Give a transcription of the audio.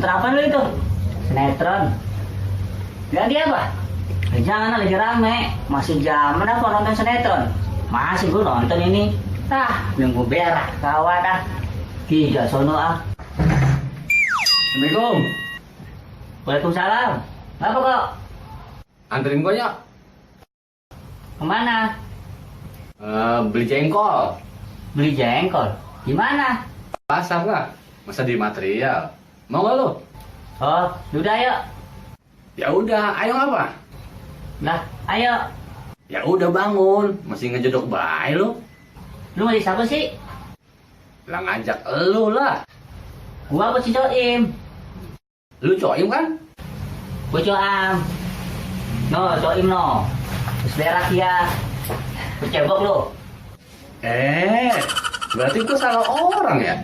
Nonton apa lu itu? Sinetron. Lagi apa? Jangan lagi rame. Masih zaman apa nonton sinetron? Masih gua nonton ini. Nunggu berak kawan Tiga sono Assalamualaikum. Waalaikumsalam. Apa kok? Anterin gua ya. Kemana? Beli jengkol. Beli jengkol. Gimana? Pasar lah. Masa di material. Mau gak lu? Oh, udah ayo. Ya udah, ayo apa? Lah, ayo. Ya udah bangun. Masih ngejedok bayi lu. Lu masih siapa sih? Lah ngajak lu lah. Gua apa si Coim? Lu coim kan? Gua Coam. No, Coim no. Terus berak ya. Gua cebok lu. Berarti gua salah orang ya?